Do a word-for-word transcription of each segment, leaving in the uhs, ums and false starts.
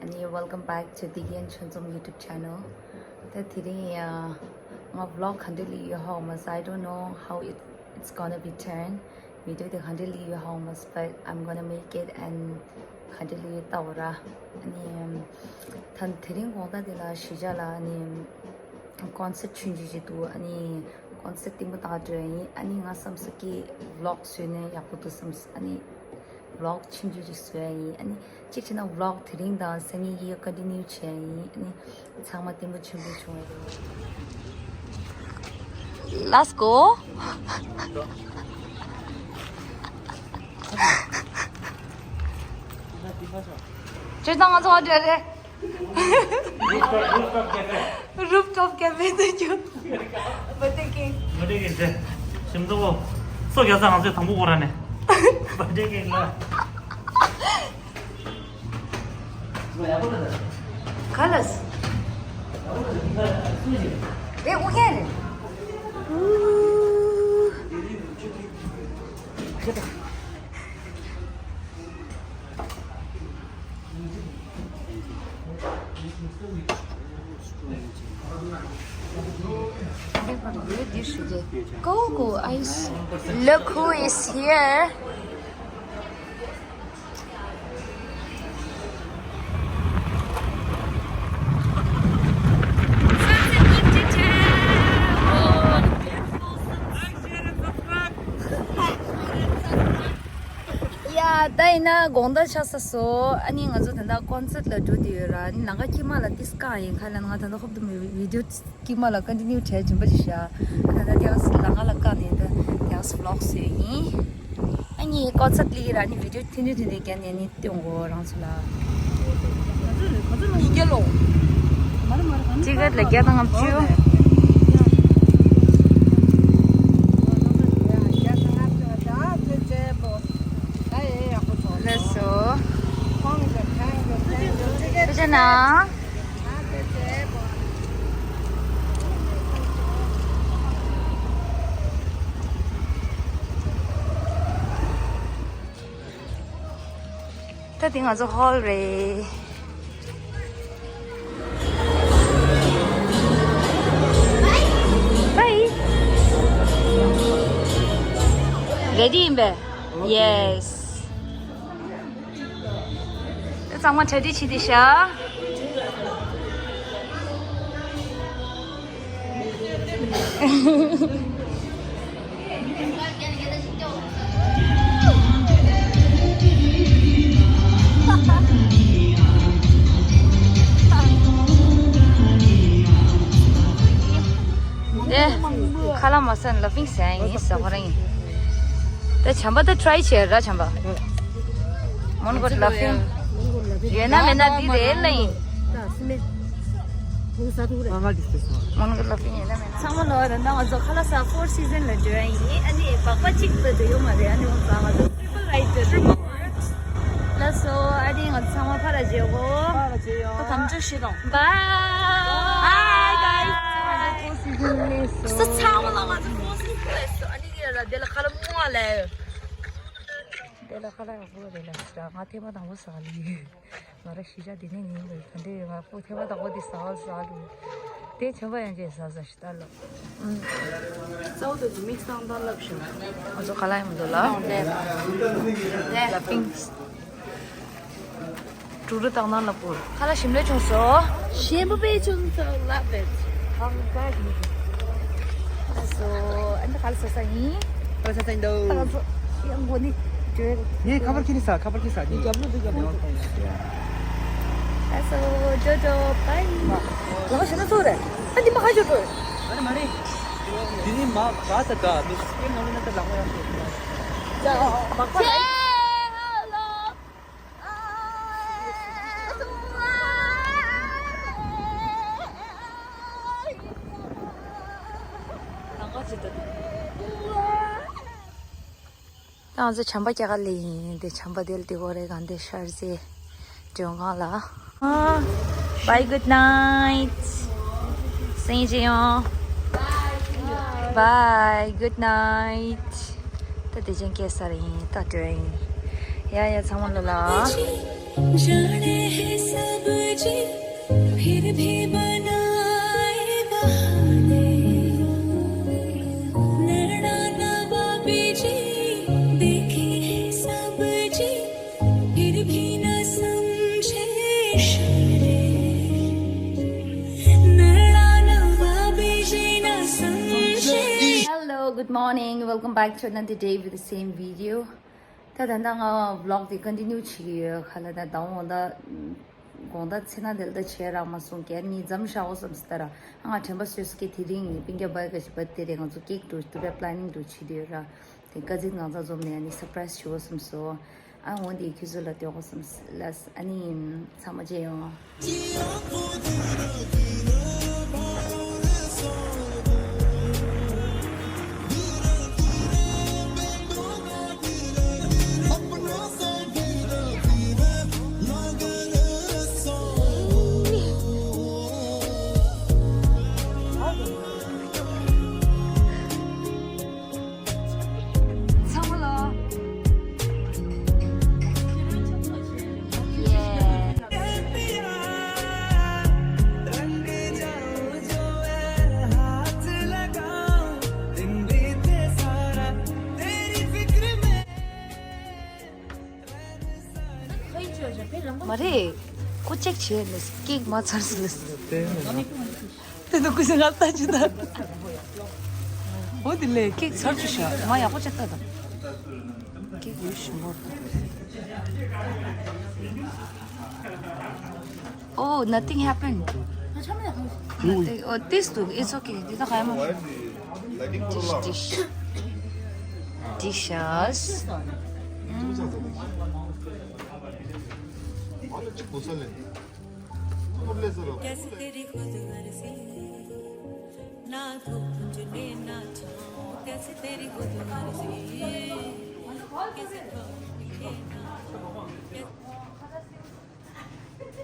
ཨ་ནི། Welcome back to Digian Chonzom YouTube channel. ད་དེ་རིང་ཡང་ང་vlog ག་འདྲ་སླེབས་ཡོད་ཧ་གོ་མ་སོང་། I don't know how it, it's gonna be turned. Video དེ་ག་འདྲ་སླེབས་ཡོད་ཧ་གོ་མ་སོང་། But I'm gonna make it and ག་འདྲ་སླེབས་ཡོད་ལྟ་བ་ར། ཨ་ནི། ད་དེ་རིང་དགོང་དག་དེ་ལ་གཞིས་ཆགས་ལ་ཨ་ནི། concert ཆུང་ཆུང་ཅིག་འདུག་ཨ་ནི། concert ལྟད་མོ་ལྟ་འགྲོ་ཡ་ཡིན། ཨ་ནི་ང་བསམ་སོང་གི་vlog བཟོས་ན་ཡག་པོ་འདུག་བསམ་སོང་། ཨ་ནི། vlog ཆུང་ཆུང་ཅིག་བཟོ་ཡ་ཡིན། ཨ་ནི་གཅིག་བྱས་ན་vlog དེ་རིང་དང་སང་ཉིན་གཉིས་ཀ་continue བྱེད་ཡ་ཡིན། ཨ་ནི་ཚང་མ་ལྟད་མོ་ཆེན་པོ་བྱུང་བ་རེད། Let's go. ཁྱེད་ཚང་ང་ཚོ་འདྲ་རེད། Rooftop, rooftop cafe. Rooftop cafe དུ་འགྱུར། Birthday cake. Birthday cake དེ། ཞིམ་ཏོག་པོ། སོ་རྒྱག་ས་ང་ཚོས་དང་པོ་གོ་ར་ནས། Birthday cake ལ། ག་ལ་སི། རེད། ཨུ་ཧེ་རེད། ཨུ། Go, go, ice. Look who is here. ཡ། ད་ཡིན་ན་དགོང་དག་ཆགས་ས་སོང་། ཨ་ནི་ང་ཚོ་ད་ལྟ་concert ལ་འགྲོ་བསྡད་ཡོད་ར། ཨ་ནི་ལམ་ཁ་དཀྱིལ་མ་ལ་ཏིས་ཀ་ཡིན་ཁ་ལ། ང་ད་ལྟ་ཧོབ་ཏུ་མི་video དཀྱིལ་མ་ལ་continue བྱས་བྱུང་པ་ཞིག་བཞག་ད་ལྟ་དེ་ཡང་ལམ་ཁ་ལ་བཀག་ནས་ད་དེ་ཡང་vlog བཟོས་ཡིན། ཨ་ནི་concert སླེབས་ར། ཨ་ནི་video ཐུང་ཐུང་ཐུང་ཐུང་བརྒྱབ་ནས་ནི་སྟོན་གོ་རང་ཚོ་ལ། ཡི་གེ་ལོ། ཅི་ག་ལ་བརྒྱ་དང་ལྔ་བཅུ། ལགས་སོ། ཐུགས་རྗེ་གནང་། ད་དེ་ང་ཚོ་hall རེད། Bye. Ready ཡིན་པས། Yes. ད་ཚང་མ་གྲ་སྒྲིག་བྱེད་དེ་ཤག་ཨེ། ཁ་ལག་མ་ཟ་ན་ལ་ཕིང་ཟ་ཡིན་ཟ་ཁོ་རང་ཡིན། ད་བྱམས་པ་ད་try བྱས་ར་བྱམས་པ། མོན་གྷོ་ལ་ཕིང་། ཡོད་ན་མེད་ན་འདི་རེད་ལ་ཡིན། མོན་གྷོ་ལ་ཕིང་ཡོད་ན་མེད་ན། ཚང་མ་ལོ་ད་ང་ཚོ་ཁ་ལག་ཟ་Four Season ལ་འགྲོ་ཡ་ཡིན། ཨ་ནི་སྦག་སྦག་གཅིག་ལ་འགྲོ་ཡོད་མ་རེད། ཨ་ནི་ང་ཚོ་ང་ཚོ་triple ride འགྲོ། ལགས་སོ། ཨ་ནི་ང་ཚོ་ཚང་མ་ཕར་ར་མཇལ་གོ། ཕར་ར་མཇལ་ཡོང་། ད་དམ་བཅའ་བཞེས་དང་། Bye. Hi guys. ཚང་མ་ཚོ་Four Season སླེབས་སོང་། ཚང་མ་ལ་ང་ཚོ་Four Season སླེབས་སོང་། ཨ་ནི་དེ་ལ་དེ་ལ་ཁ་ལག་མང་བ་ལས། དེ་ལ་ཁ་ལག་ཡག་པོ་རེད་ལ་ཟེར། ང་ཐེངས་མ་དང་པོ་ཟ་ལི། ང་ར་གཞིས་ཆགས་འདི་ནས་ཡིན་པས་ག་འདྲས་ཡོད། ང་ཕོ་ཐེངས་མ་དང་པོ་འདི་ཟ་བ་ཟ་ལི། དེ་བྱམས་པ་ཡང་རྗེས་ཟ་ཟ་ཞིག་ལྟ་ལོ། ཨུམ། གཙོ་བོ་དེ་ཚོ་mix བཏང་སྟངས་ལབ་ཤོག་ང་ཚོ་ག་ལ་ཡོང་འདུག་ལ། ལ་ཕིང་། དྲུག་རུ་བཏང་སྟངས་ལབ་དགོས། ཁ་ལག་ཞིམ་ལོས་བྱུང་སོང་། ཞིམ་པོ་དཔེ་བྱུང་སོང་། Love it. ཨ་སོ། ཨ་ནི་ག་ལ་ཟ་ས་ཡིན། ག་ལ་ཟ་ས་ཡིན་འདུག་ད་ང་ཚོ་ཡང་སྒོ་ནས་བྲོས། ངས་ཁ་པར་ཁྱེར་ནས་ཟ། ཁ་པར་ཁྱེར་ཟ། ངས་རྒྱབ་ལོགས་འདི་རྒྱབ་ལོགས། ཨ་སོ། ཇོ་ཇོ་bye. ལ་ཞེ་ན་ཚོ་རེད། ཨ་འདི་མ་ཁ་ཤོར་བྲོས། ཨ་རེ་མ་རེད། འདི་ནི་མ་ག་ས་ག་མི་སྐེམ་ནང་ལ་ན་ད་ལག་པ་ཡང་ཤོར། ཡ་མག་པ་རེད། ད་ང་ཚོ་བྱམས་པ་སྐྱེལ་ག་སླེབས་ཡིན། དེ་བྱམས་པ་དེ་ལ་དེ་གོ་རེ་གང་དེ་ཤར་རྩེ་མགྲོན་ཁང་ལ། Bye, good night. སང་ཉིན་མཇལ་ཡོང་། Bye, good night. ད་དེ་ཅན་སྐྱེལ་ས་རེད་ཡིན། ད་འགྲོ་ཡིན། ཡ་ཡ་ཚང་མ་ལ་ལ། जाने हैं सब जी, फिर भी बनाए बहाने। नैना नवाबी जी, देखे हैं सब जी, फिर भी ना समझे इशारे। नैना नवाबी जी ना समझे। Hello, good morning. Welcome back to another day with the same video. ད་ད་ལྟ་ང་vlog དེ་continue བྱེད་ཀྱི་ཡོད། ག་ལ་ད་ད་འོང་ད་དགོང་དག་ཚེ་ན་དེ་ལ་ད་བྱས་རག་མ་སོང་། གལ་ནི་མཚམས་བཞག་འོ་བསམ་སི་ད་ར། ང་དྲན་པ་གསོས་སི་ཀེ་དེ་རིང་ནི་པིན་ཀྱ་བའི་ག་ཞིག་པ་དེ་རེད། ང་ཚོ་ཀེག་འགྲོ་དུ་བའི་planning འགྲོ་བྱེད་དུ་ཡོད་ར། དེ་ཀ་ཛིན་ང་ཚོ་འཛོམས་ནས་ཨ་ནི་surprise བྱེད་འོ་བསམ་སོང་། ཨ་འོང་དེ་ཁྱོད་ཚོ་ལ་སྟོན་འོ་བསམ་སི་ལ། ཨ་ནི་ཚང་མ་མཇལ་ཡོང་། ཚང་མ་ལ། ཡེ། མ་རེད། ཁོ་ཅེག་བྱས་ནས་ཀེག་མ་ཚར་སོང་ལ། དེ་ནི་ཀུ་སི་ང་ལྟ་ཅི་ད། འོ་དེ་ལས་ཀེག་ཚར་ཅི་ཤག་མ་ཡག་པོ་ཅིག་ལྟ་དང་། ཀེག་ཡོད་ཞིམ་པོ། Oh, nothing happened. Nothing. Oh, this too. It's okay. འདི་ད་ག་ཡ་མ། Dish, dish. Dishes. कैसे तेरी खुद मर्जी, ना धूप ने ना छाँव, कैसे तेरी खुद मर्जी, कैसे धूप ने ना छाँव, कैसे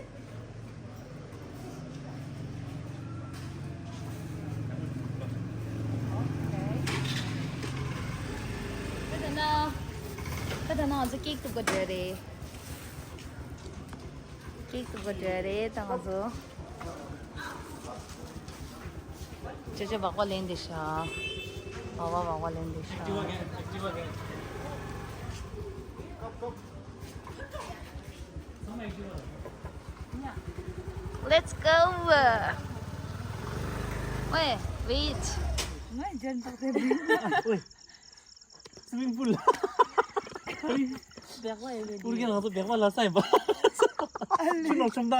ད་ད་ན། ད་ད་ན་ང་ཚོ་ཀེག་གཏུབ་ག་འགྲོ་རེད། ཀེག་གཏུབ་ག་འགྲོ་རེད་ད་ང་ཚོ། ཅོ་ཅོ་སྦག་སྦག་ལེན་བསྡད་ཤག་སྦག་སྦག་སྦག་སྦག་ལེན་བསྡད་ཤག Let's go. Wait, wait. ང་རྒྱན་ཐོག་དེ་སི་མིང་པུལ། སྦག་སྦག་ཡོད་པའི་ཨུར་གེ་ང་ཚོ་སྦག་སྦག་ལ་ས་ཡིན་པ། ཆུ་ནོར་ཆུང་ད།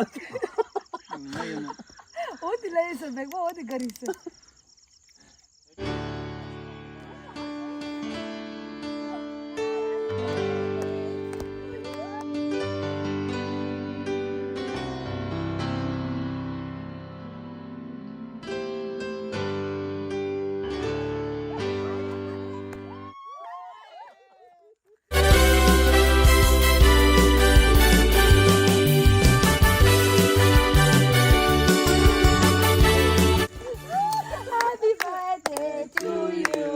འོ་དེ་ལ་ཡིན་ས་སྦག་སྦག་འོ་དེ་ག་རེ་ཟེར། Happy birthday to you.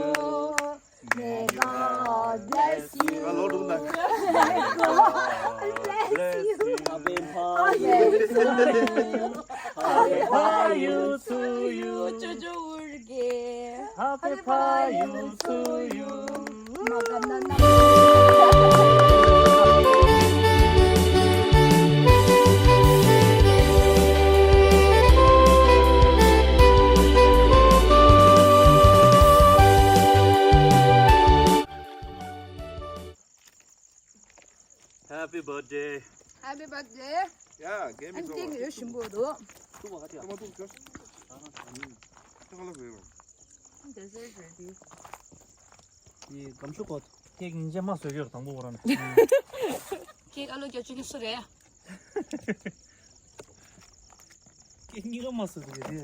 May God bless you. May God bless you. Happy birthday to you. Happy birthday to you. ཅོ་ཅོ་ཨུར་གེ། Happy birthday to you. Happy birthday. Happy birthday. Yeah, game is over. ཡོད་ཞིམ་པོ་འདུག་ཏུ་བ་ཧ་ཏི་ཡ། ཏུ་མ་ཏུ་ཅོ། ཏུ་ཁ་ལ་བེ་རོ། Dessert ready. ཡི་གམ་ཤུ་ཀོ། ཀེག་ཉིན་རྗེས་མ་བཟོས་ཡོད་དང་པོ་བོ་ར་ན། ཀེག་ཨ་ལོ་རྒྱ་ཆུ་ནི་སུ་རེད། ཀེག་གཉིས་ཀ་མ་བཟོས་ཟེར་གི་རེད།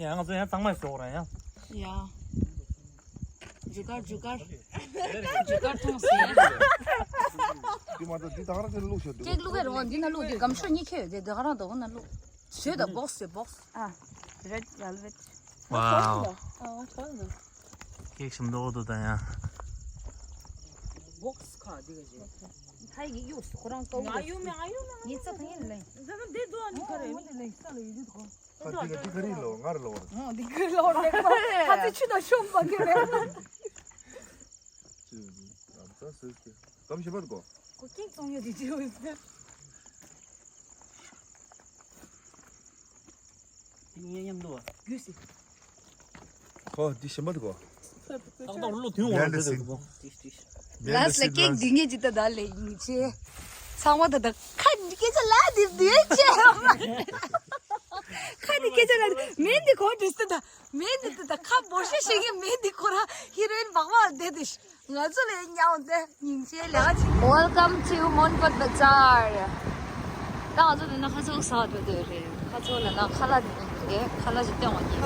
ཡ་ང་ཚོ་ཡང་གཙང་མ་བཟོ་ར་ཡ། ཡ། ཇུ་གར་ཇུ་གར། ཇུ་གར་ཐོང་སི། འདི་མ་ད་འདི་ད་ག་རང་དེ་ལ་བླུགས་ཤོག་འདུག་ཀེག་བླུགས་ཡ་རོ་འདི་ན་བླུགས་འདི་གམ་ཤོ་གཉིས་ཁྱེར་ཡོད་དེ་ད་ག་རང་ད་གོ་ན་བླུགས། བཟོས་ད་བོག་སི་བོག་སི། ཨ། Red velvet. Wow. ཨ་ཐོང་ན། ཀེག་ཞིམ་མདོག་འདུག་ད་ཡ། ཁ་འདི་ག་ཞིག་ཐའི་གི་གཡུགས་སུ་ཁོ་རང་ཀའུ་ང་ཡུ་མེ་ང་ཡུ་མེ་ང་ངའི་རྩ་ཐང་ཡིན་ལེ། འདི་ཚོ་འདི་འདུག་ཨ་ནི་ག་རེ་ཨོ་འདི་ལེ་ས་ལ་ཡོད་འདི་གོ་ཁ་འདི་ག་འདི་ག་རེ་ལོ་ང་ར་ལོ་བར། ཨོ་འདི་ག་རེ་ལོ་བར་ལེ་ཁ་ཚི་ཆུ་དང་ཤོམ་པ་གི་རེད། ཅི་ཨ་ཙ་སོས་ཀྱི་གམ་ཞིག་པར་གོ་ཁོ་ཀིང་ཙོང་ཡོད་ཀྱི་ཅི་ཡོད་ཟེར། དེ་ཉེ་མཉམ་དུ་བ། རྒྱུས་སི། ཁོ་འདི་ཞིམ་པ་འདུག་གོ་ཏག་ཏག་བློ་དུང་འོང་འདི་འདུག་གོ་ལས་ལ་ཀེག་འདི་ངེད་ཀྱི་ད་ད་ལས་ཡིན་ཆེ། ཚང་མ་ད་ད་ཁ་འདི་སྐད་ཆ་ལ་འདི་འདི་ཆེ། ཁ་འདི་སྐད་ཆ་ལ་མེ་འདི་གོ་འདྲི་སི་ད་མེ་འདི་ད་ད་ཁ་འབོར་ཤ་ཤེས་ཀྱི་མེ་འདི་ཁོ་ར་ཧི་རོ་ཨིན་བག་བག་བསྡད་དེ། ང་ཚོ་ལས་ཉག་འདི་སྙིང་རྗེ་ལས་ཀ་བྱེད། Welcome to Monpot Bazaar. ད་ང་ཚོ་འདི་ན་ཁ་ཆོ་ཟ་འགྲོ་འདོད་རེད། ཁ་ཆོ་ལ་ན་ཁ་ལག་འདི་འདི་ཁ་ལག་ཅིག་སྟོན་བ་ཉེ།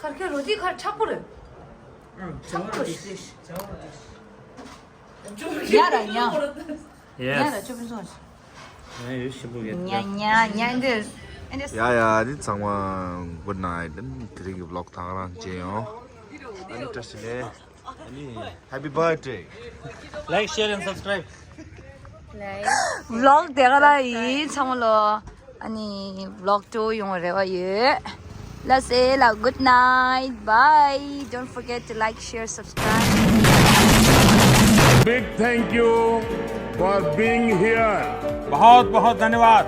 ཁར་ཁེ་རོ་ཏི་ཁར་ཆག་པོ་རེད། ཆག་པོ་རེད། ཡ་ར་ཡ། ཡ་ར་ཅོ་པིན་སོང་། ཡ་ཡ་འདིར། ཡ་ཡ་འདི་ཚང་མ་good night། དེ་རིང་གི་vlog་ད་ག་རང་བྱས་ཡོང་། ཨ་ནི་བཀྲ་ཤིས་བདེ་ལེགས། ཨ་ནི་happy birthday། Like, share and subscribe. Vlog་དེ་ག་རང་ཡིན་ཚང་མ་ལོ། ཨ་ནི་vlog་two་ཡོང་བའི་རེ་བ་ཡོད། ལ་སེ་ལ་good night, bye, don't forget to like, share, subscribe. Big thank you for being here. बहुत बहुत धन्यवाद।